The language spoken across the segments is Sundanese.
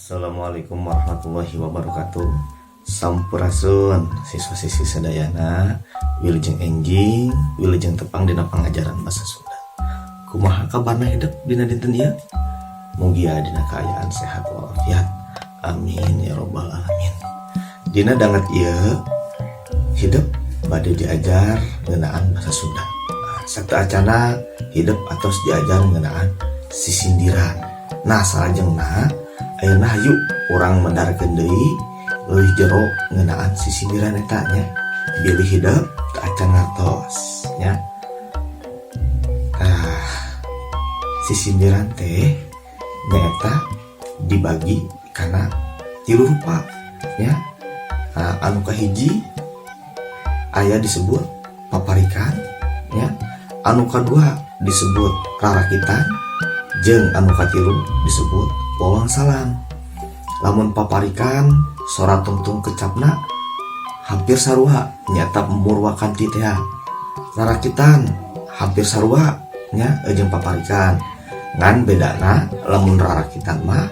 Assalamualaikum warahmatullahi wabarakatuh. Sampurasun siswa-siswi sadayana. Wilujeng enjing, wilujeng tepang dina pangajaran bahasa Sunda. Kumaha kabarna hidep dina dinten ieu? Mugia dina kaayaan sehat walafiat. Amin ya robbal alamin. Dina danget ieu hidep bade diajar ngeunaan bahasa Sunda. Nah, sateuacana hidep atos diajar ngeunaan sisindiran. Nah, salajengna ayeuna hayu urang medarkeun deui leuwih jero ngeunaan sisindiran eta nya, bilih hidep teu acan ngartos nya. Tah, sisindiran teh nyaeta dibagi kana tilu rupa nya. Nah, anu kahiji aya disebut paparikan nya, anu kadua disebut rarakitan, jeung anu katilu disebut wawangsalan. Lamun paparikan, sora tungtung kecapna hampir sarua, nyaeta murwakanti teh. Rarakitan hampir sarua nya jeung paparikan, ngan bedana lamun rarakitan mah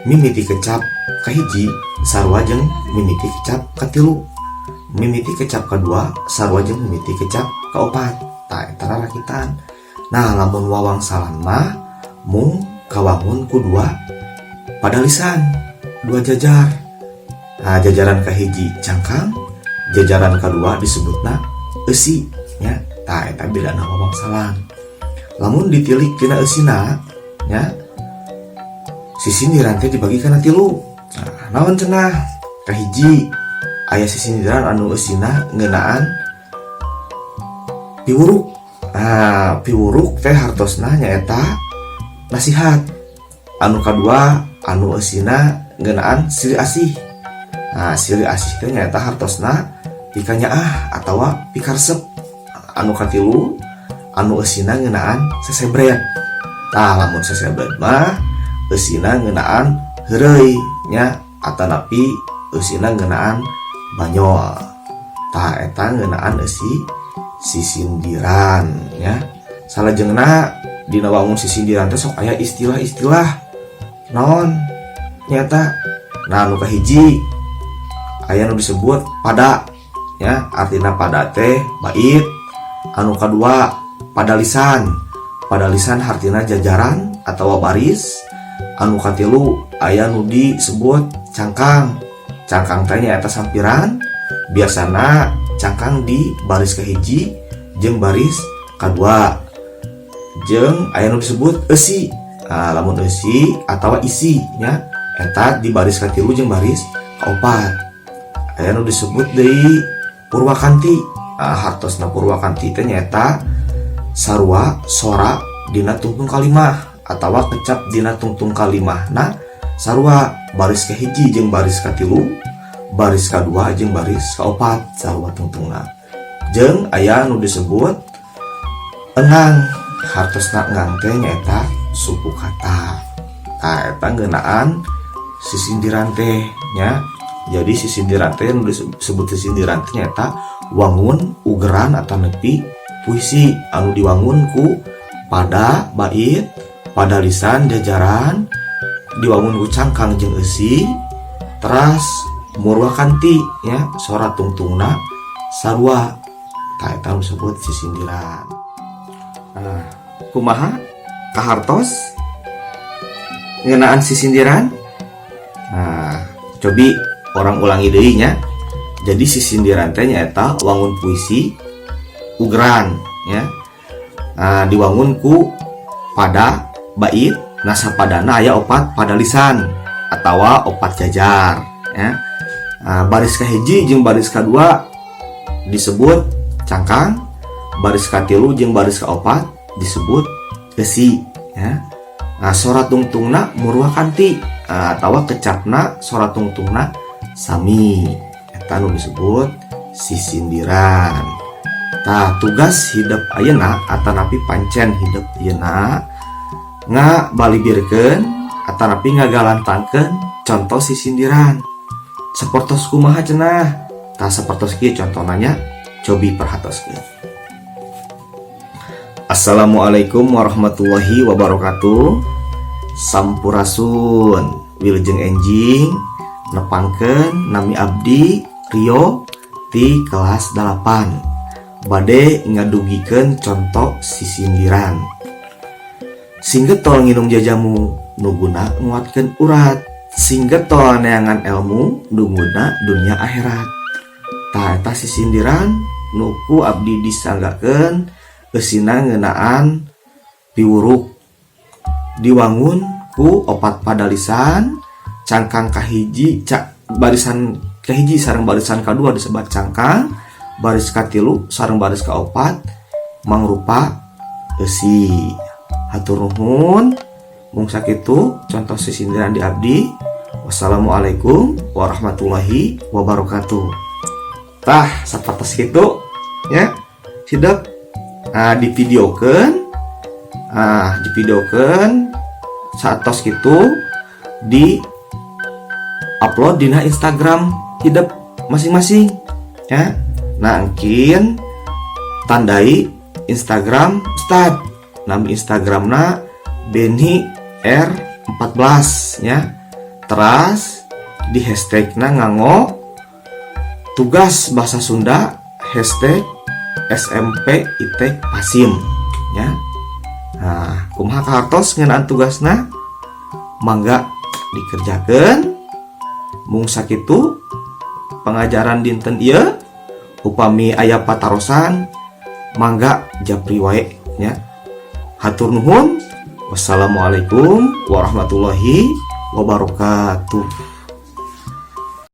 mimiti kecap kahiji sarua jeung mimiti kecap katilu, mimiti kecap kedua sarua jeung mimiti kecap kaopat. Tah, eta rarakitan. Nah, lamun wawangsalan mah mung kawangun ku dua padalisan, dua jajar. Nah, jajaran kahiji cangkang, jajaran kedua disebutna eusi nya. Tah, eta bedana wawangsalan. Lamun ditilik tina eusina nya, sisindiran teh dibagi kana tilu. Nah, naon cenah? Kahiji aya sisindiran anu eusina ngeunaan piwuruk. Nah, piwuruk teh hartosna nyaeta nasihat. Anu kadua anu eusina ngeunaan silih asih. Nah, silih asih teh nyaeta hartosna pikanyaah atawa pikaresep. Anu katilu anu eusina ngeunaan sesebret. Tah, lamun sesebret mah eusina ngeunaan heureuy nya, atanapi eusina ngeunaan banyol. Tah, eta ngeunaan eusi sisindiran nya. Salajengna dina wangun sisindiran teh sok aya istilah-istilah naon nyaeta. Nah, anu kahiji aya nu disebut pada ya, artina pada teh bait. Anu kadua padalisan, padalisan hartina jajaran atau baris. Anu katilu aya nu disebut cangkang, cangkang teh nyaeta sampiran, biasana cangkang di baris kahiji jeung baris kadua. Jeung aya nu disebut eusi. Nah, lamun eusi atau isi nya eta di baris katilu jeung baris kaopat. Aya nu disebut deui purwakanti. Nah, hartosna purwakanti teh nyaeta sarua sora dina tungtung kalimah atawa kecap dina tungtung kalimah. Nah, sarua baris kahiji jeung baris katilu, baris kadua jeung baris kaopat sarua tungtungna. Jeung aya nu disebut engang, hartosna engang teh nyaeta suku kata. Tah, eta ngeunaan sisindiran teh nya. Jadi sisindiran teh, nu disebut sisindiran teh nyaeta wangun ugeran atanapi puisi anu diwangun ku pada bait, padalisan jajaran, diwangun ku cangkang jeung eusi, teras murwakanti ya, sora tungtungna sarua. Tah, eta nu disebut sisindiran. Nah, kumaha, kahartos ngeunaan sisindiran? Nah, cobi urang ulangi deui nya. Jadi sisindiran teh nyaeta wangun puisi ugeran ya. Nah, diwangun ku pada bait. Nah, sapadana aya opat padalisan atawa opat jajar ya. Nah, baris kahiji jeung baris kadua disebut cangkang, baris katilu jeung baris kaopat disebut eusi ya. Nah, sora tungtungna murwakanti atawa kecapna sora tungtungna sami, eta nu disebut sisindiran. Tah, tugas hidep ayeuna atanapi pancen hidep ayeuna ngabalibirkeun atanapi ngagalantangkeun contoh sisindiran. Sapertos kumaha cenah? Tah, sapertos kieu contohna nya, cobi perhatoskeun. Assalamualaikum warahmatullahi wabarakatuh. Sampurasun. Wilujeng enjing, nepangkeun, nami abdi Rio ti kelas 8, bade ngadugikeun contoh sisindiran. Sing getol nginum jajamu nu guna nguatkeun urat, sing getol neangan ilmu nu guna dunia akhirat. Tah, eta sisindiran nu ku abdi disanggakeun, eusina ngeunaan piwuruk, diwangun ku opat padalisan. Cangkang kahiji, barisan kahiji sareng barisan kadua disebut cangkang, baris katilu sareng baris kaopat mangrupa eusi. Hatur nuhun, mung sakitu contoh sisindiran di abdi. Wassalamualaikum warahmatullahi wabarakatuh. Tah, sapertos kitu ya hidep. Nah, divideokeun, ah, divideokeun saatos kitu, di upload dina Instagram hidep masing-masing ya. Nah, mungkin tandai Instagram Ustad, nami Instagramna Beni R14 ya. Teras di hashtagna nganggo tugas bahasa Sunda #SMPIT Pasim ya. Nah, kumaha kahartos ngeunaan tugasna? Mangga dikerjakan. Mung sakitu pengajaran dinten ieu. Upami aya patarosan, mangga japri wae nya. Hatur nuhun. Wassalamualaikum warahmatullahi wabarakatuh.